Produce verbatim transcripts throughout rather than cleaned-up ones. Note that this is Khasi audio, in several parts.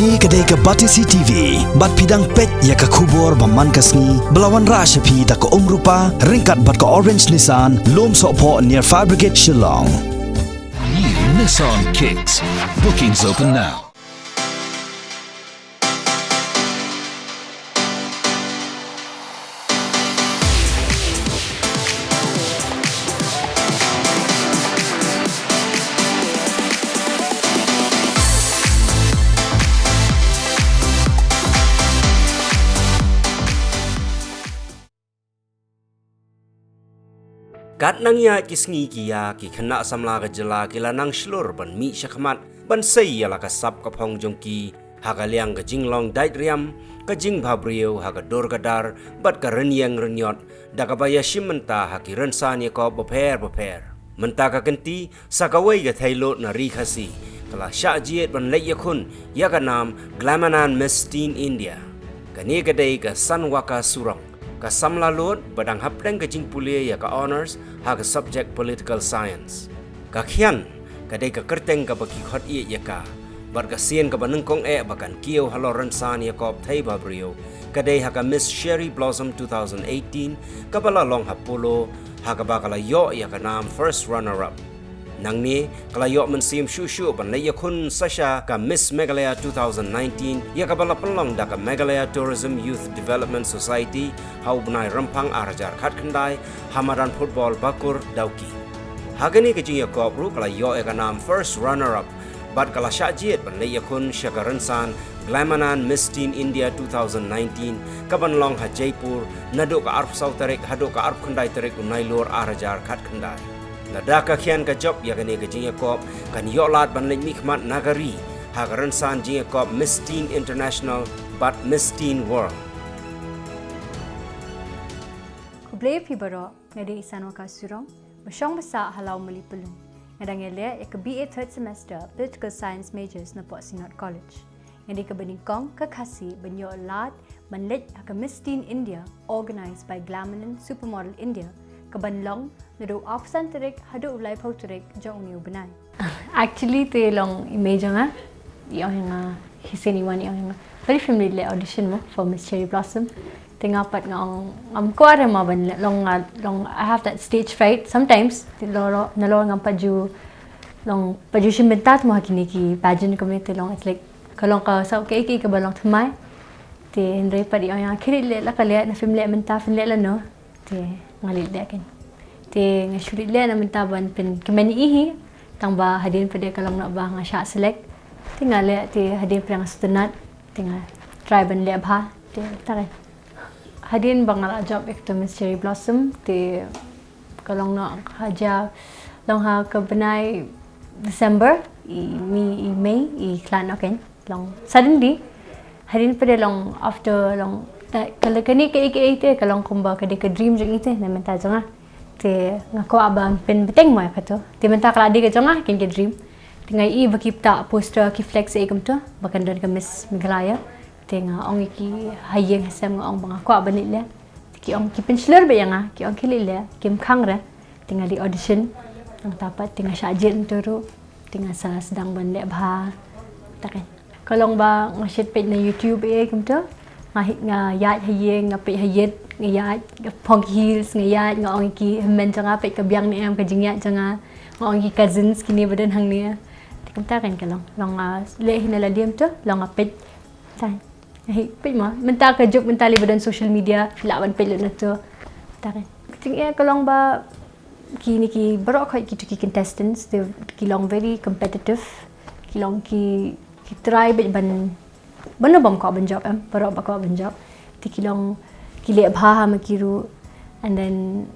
Kane ka dei ka Batesi T V, bad phi dang peit ïa ka khubor ba man ka sngi, ba la wanrah sha phi da ka Umrupa, ryngkat bad ka Orange Nissan, Lumsohphoh near Fire Brigade Shillong. New Nissan Kicks. Bookings open now. Kat nang ïaid ki sngi ki ïa, ki khynnah samla ka jylla ki la nang shlur ban mih shakhmat, ban sei ïa la ka sap ka phong jong ki ha ka liang ka jinglong dait riam, ka jingbhabriew ha ka dur ka dar, bad ka rynïeng rynïot, da kaba ïashim bynta ha ki rynsan ïakob bapher bapher. Mynta ka kynti, sa kawei ka theilut na Ri Khasi ka la shah jied ban leit ïakhun ïa ka nam Glamanan Miss Teen India. Kane ka dei ka Sanwaka Surong, ka samla lut ba dang hapdeng ka jingpule ïa ka Honours ha ka subject Political Science. Ka khian ka dei ka kyrteng kaba ki khot ïeit ïa ka, bad ka sien kaba nyngkong eh ba kan kiew halor rynsan ïakob thei bhabriew ka dei ha ka Miss Cherry Blossom two thousand eighteen, kaba la long ha Polo, ha kaba ka la ïoh ïa ka nam first runner up. Nangne ka la ïoh mynsiem shuh shuh ban leit ïakhun sa sha ka Miss Meghalaya two thousand nineteen, ïa kaba la pynlong da ka Meghalaya Tourism Youth Development Society ha u bnai Rymphang ar hajar khatkhyndai, ha madan football Bakur, Dawki. Ha kane ka jingïakob ruh ka la ïoh ïa ka nam first runner up, bad ka la shah jied ban leit ïakhun sha ka rynsan Glamanan Miss Teen India two thousand nineteen, kaban long ha Jaipur, naduh ka arphew saw tarik haduh ka arphew khyndai tarik u Nailur ar hajar khatkhyndai. Lada ka khian ka jop ïa kane ka jingïakob, kan ïoh lad ban leit mihkhmat na ka ri ha ka rynsan jingïakob Miss Teen International bad Miss Teen World. Khublei phi baroh, nga dei i Sanwaka Surong, ba shong ba sah ha Lawmali Pyllun. Nga dang ïaleh ïa ka B A third semester Political Science majors na Pohsynod College. Nga dei kaba nyngkong ka Khasi ban ïoh lad ban leit ha ka Miss Teen India organized by Glamanan Supermodel India, kaban long naduh u arphew san tarik haduh u laiphew tarik jong une u bnai. Actually te long i mei jong nga i ong ïa nga, hi sien i wan i ong ïa nga, peit phim leit leh audition mo for Miss Cherry Blossom. Te nga pat nga ong ngam kwah re ma ban leh, long nga long, I have that stage fright sometimes. Te nalor nalor ngam pat ju, long pat ju shim bynta mo ha kine ki pageant kumne, te long it's like ka long ka sa kaei kaei kaba long thymmai. Te hynrei pat i ong ïa nga khie leit leh, la ka leh, na phim leh mynta phin leh lano. Te nga leit leh ken. Te nga shu leit leh na mynta ban pynkmen ïa i hi. Tang ba hadien pat de ka long noh ba nga shah select. Te nga leh, te hadien pat nga sngewtynnat. Te nga try ban leh bha. Te ta ken. Hadien ba nga la jop ïa ka Miss Cherry Blossom, te ka long noh ha ja, long ha ka bnai December, i mi i Mei i khlad noh ken. Long suddenly, hadien pat de long after long, ta, ka la kane kaei kaei te ka long kumba ka dei ka dream jong i te na mynta jong nga. Te nga kwah ban pynbteng mo ïa kato. Te mynta ka la dei ka jong nga ken ka dream. Te nga ïohi ba ki pynta poster, ki flex ïa i kumto ba kan don ka Miss Meghalaya. Te nga ong ïa ki ha ïing ha sem, nga ong ba nga kwah ban leit leh. Te ki ong, ki pynshlur beit ïa nga, ki ong khie leit leh, kim khang re. Te nga leit audition. Nangta pat te nga shah jied kumto ruh. Te nga sa sdang ban leh bha. Ta ken. Ka long ba nga shait peit na YouTube ïa kumto. Nga hi, nga ïaid ha ïing, nga peit ha ïit, nga ïaid, nga phong heels, nga ïaid, nga ong ïa ki hynmen jong nga peit ka biang ne em ka jingïaid jong nga. Nga ong ïa ki cousins kine ba don hangne. Te kumta ken ka long. Long nga leh hi na la dei kumto, long nga peit. Ta ken. Hi, peit mo, mynta ka juk mynta lei ba don social media, lah ban peit lut na to. Ta ken. Ka jingeh ka long ba kine ki baroh khoit kito ki contestants, te ki long very competitive. Ki long ki, ki try beit ban, ban, bym kwah ban jop em, baroh ba kwah ban jop. Te ki long ki leh bha ha ma ki ruh. And then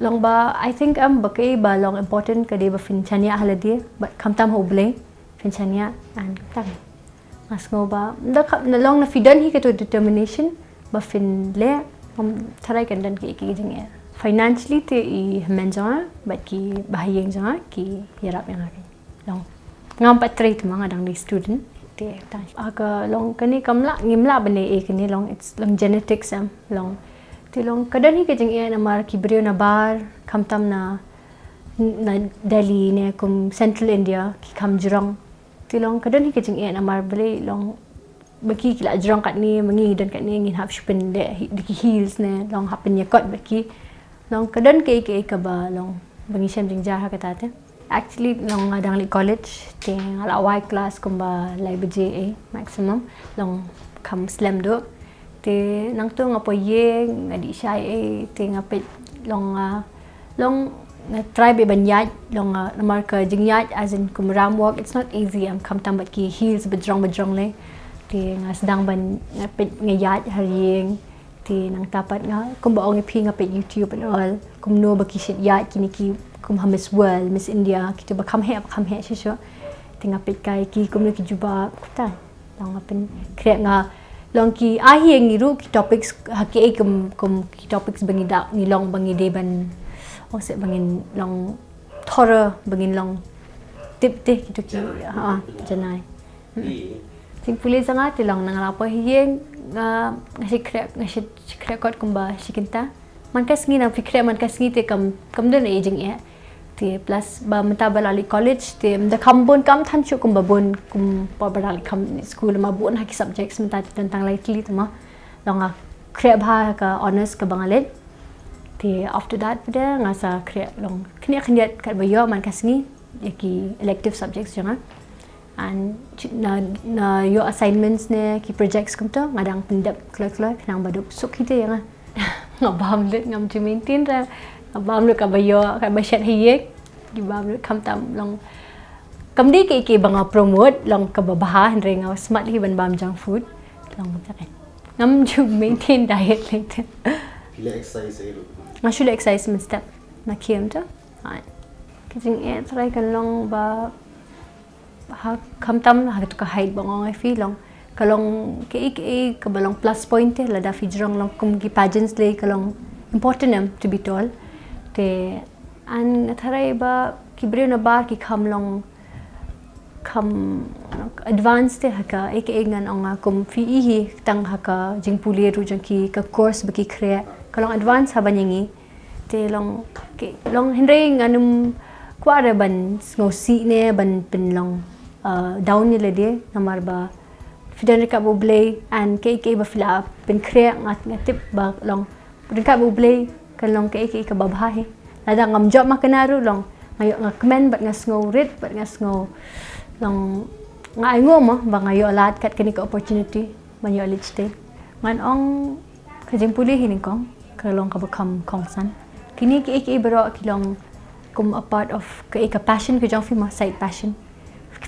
long ba, I think em ba kaei ba long important ka dei ba phin shaniah ha lade, ba khamtam ha U Blei, phin shaniah, and tang. Nga sngew ba da ka, na long na phi don hi kato determination ba phin leh, um, tharai kan don ki, ki jingeh. Financially te i hynmen jong nga bad ki bahaïing jong nga ki ïarap ïa nga. Long ngam pat trei te ma nga dang dei student. Te tang, ha ka long kane kam lah, ngim lah ban leh ei kane, long it's, long genetics em, long. Te long ka don hi ka jingeh namar ki briew na bar, khamtam na, na Delhi ne kum Central India, ki kham jrong. Te long ka don hi ka jingeh namar balei long ba ki ki la jrong katne, ma ngi don katne ngin hap shu pynleh hi da ki heels ne, long hap pynïakot bad ki. Long ka don kaei kaei kaba long ba ngi shem jingjia ha kata te. Actually long nga dang leit college te nga la wai class kumba lai baje ei maximum, long kham slem duh. Te nangta nga poi ïing, nga dih shai ei, te nga peit long, ah, long nga try beit ban ïaid, long, ah, namar ka jingïaid as in kum ramp walk, it's not easy, em, khamtam bad ki heels bajrong bajrong lei. Te nga sdang ban, nga peit, nga ïaid ha ïing. Te nangta pat nga, kumba ong ïa phi, nga peit YouTube and all, kumno ba ki shait ïaid kine ki kum ha Miss World, Miss India, kito ba kham heh, ba kham heh shisha. Te nga peit kai ki kumno ki jubab, kata. Long nga pynkhreh, nga long ki ai hi ïa ngi ruh ki topics ha kiei kum, kum ki topics ba ngi da, ngi long ba ngi dei ban, ong seh, ba ngin long thorough, ba ngin long tip te kito ki, ha, janai. Hmm. Jingpule jong nga te long na nga la poi ha ïing, nga, nga shu khreh, nga shu, shu khreh kot kumba shi kynta. Man ka sngi, nang phi khreh man ka sngi te kam, kam don ei jingeh. Te plus ba mynta ba la leit college te mynta kham bun, kham than shuh kumba bun kum ba, ba la leit kham skul, ma bun ha ki subjects mynta te don tang lai tylli te ma. Long nga khreh bha ka honours kaba nga leit. Te after that pat de nga sa khreh long khyndiat khyndiat katba ïoh man ka sngi ïa ki elective subjects jong nga. And na, na ïoh assignments ne ki projects kumta, nga dang pyndep kloi kloi khnang ba dep suk hi te ïa nga. Nga bam lut, ngam ju maintain re. Nga bam lut kaba ïoh, kaba shet ha ïing. Ki bam lut khamtam long. Kam dei kiei kiei ba nga promote long kaba bha, hynrei nga smat hi ban bam junk food. Long kumta kan. Ngam ju maintain diet lei te. Phi leh exercise ei ruh? Nga shu leh exercise mynstep. Na khiem te. Ai. Ka jingeh tharai kan long ba ha, khamtam ha kato ka height ba nga ong ïa phi long. Ka long kaei kaei kaba long plus point te, lada phi jrong long kum ki pageants lei ka long important em to be tall. Te and nga tharai ba ki briew na bar ki kham long, kham advance te ha kaei kaei, ngan ong nga kum phi i hi tang ha ka jingpule ruh jong ki, ka course ba ki khreh ka long advance ha ban ïa ngi. Te long, okay, long hynrei ngan ym kwah re ban sngewsih ne ban pynlong, uh, down ïa lade namar ba phi don ryngkat bad U Blei and kaei kaei ba phi la pynkhreh, nga, nga tip ba long ryngkat bad U Blei kan long kaei kaei kaba bha hi. Lada ngam jop ma kane ruh long nga ïoh, nga kmen bad nga sngew rit bad nga sngew long nga ainguh mo ba nga ïoh lad kat kane ka opportunity ban ïoh leit shatei. Ngan ong ka jingpule hi nyngkong ka long kaba kham kongsan. Kine kiei kiei baroh ki long kum a part of kaei ka passion ka jong phi mo, side passion.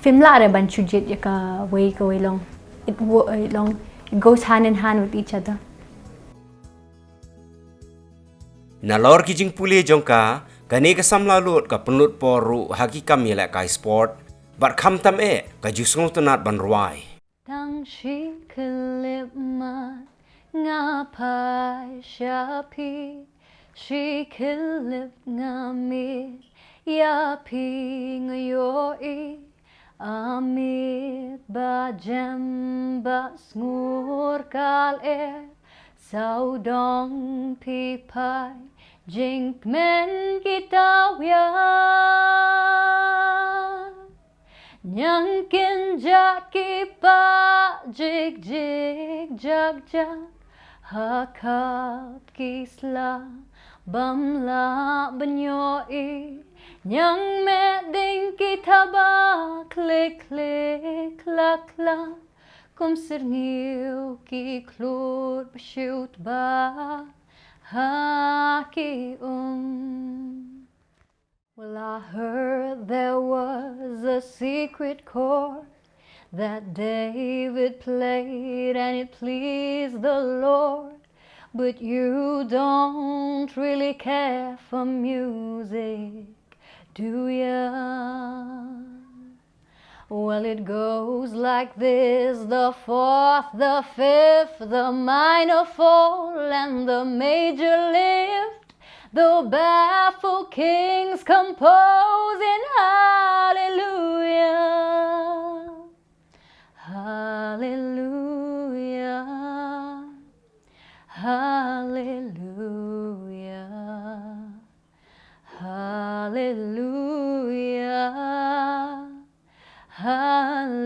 Phim lah re ban shu jied ïa kawei kawei long. It wo-, eh, long, it goes hand in hand with each other. Nalor ki jingpule jong ka, kane ka samla lut ka pynlut por ruh ha ki kam ïalehkai sport. Bad khamtam eh ka ju sngewtynnat ban rwai. Tang shi khyllipmat nga phai sha phi, shi khyllip nga mih ïa phi, nga ïohi a miet ba jem ba sngur kal eh. Sawdong phi phai, jingkmen ki taw ïa. Ñiang kynjah ki pah jik jik jak jak ha khap ki sla bym lah ban ïohi. Ñiang meh ding ki thaba khlieh khlieh khla khla, kum syrngiew ki khlud ba shu tba ha ki um. Well, I heard there was a secret chord that David played and it pleased the Lord. But you don't really care for music, do ya? Well, it goes like this: the fourth, the fifth, the minor fall, and the major lift. The baffled kings compose in hallelujah, hallelujah, hallelujah, hallelujah, hallelujah.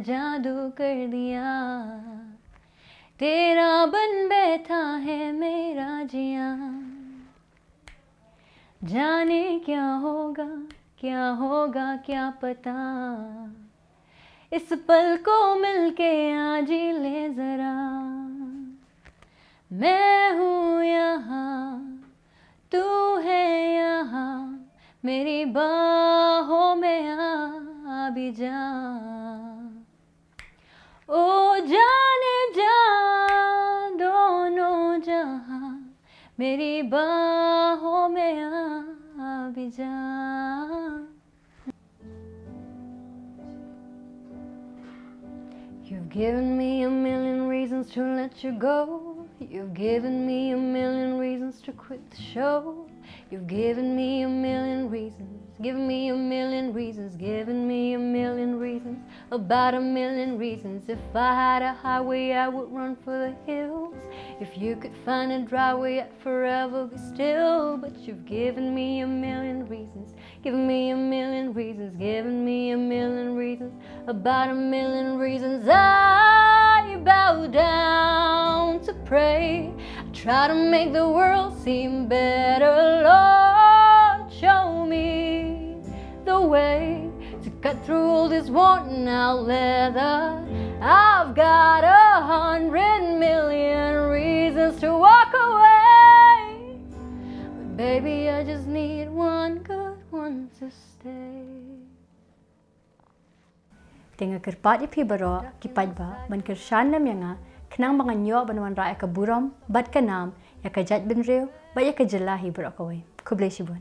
जादू कर दिया, तेरा बन बैठा है मेरा जिया। जाने क्या होगा, क्या होगा, क्या पता। इस पल को मिलके आज ही ले जरा। मैं हूँ यहाँ, तू है यहाँ, मेरी बाहों में आ भी जा। ओ जाने जा दोनों जहां, मेरी बाहों में आ भी जा। You've given me a million reasons to let you go. You've given me a million reasons to quit the show. You've given me a million reasons, given me a million reasons, given me a million reasons, about a million reasons. If I had a highway, I would run for the hills. If you could find a dry way, I'd forever be still. But you've given me a million reasons, given me a million reasons, given me a million reasons, about a million reasons. I bow down to pray. I try to make the world seem better. Lord, show me the way to cut through all this worn out leather. I've got a hundred million reasons to walk away, but baby, I just need one good one to stay. Te nga kyrpad ïa phi baroh ki paidbah ban kyrshan lem ïa nga, khnang ba ngan ïoh ban wanrah ïa ka burom bad ka nam ïa ka jaitbynriew bad ïa ka jylla hi baroh kawei. Khublei shibun.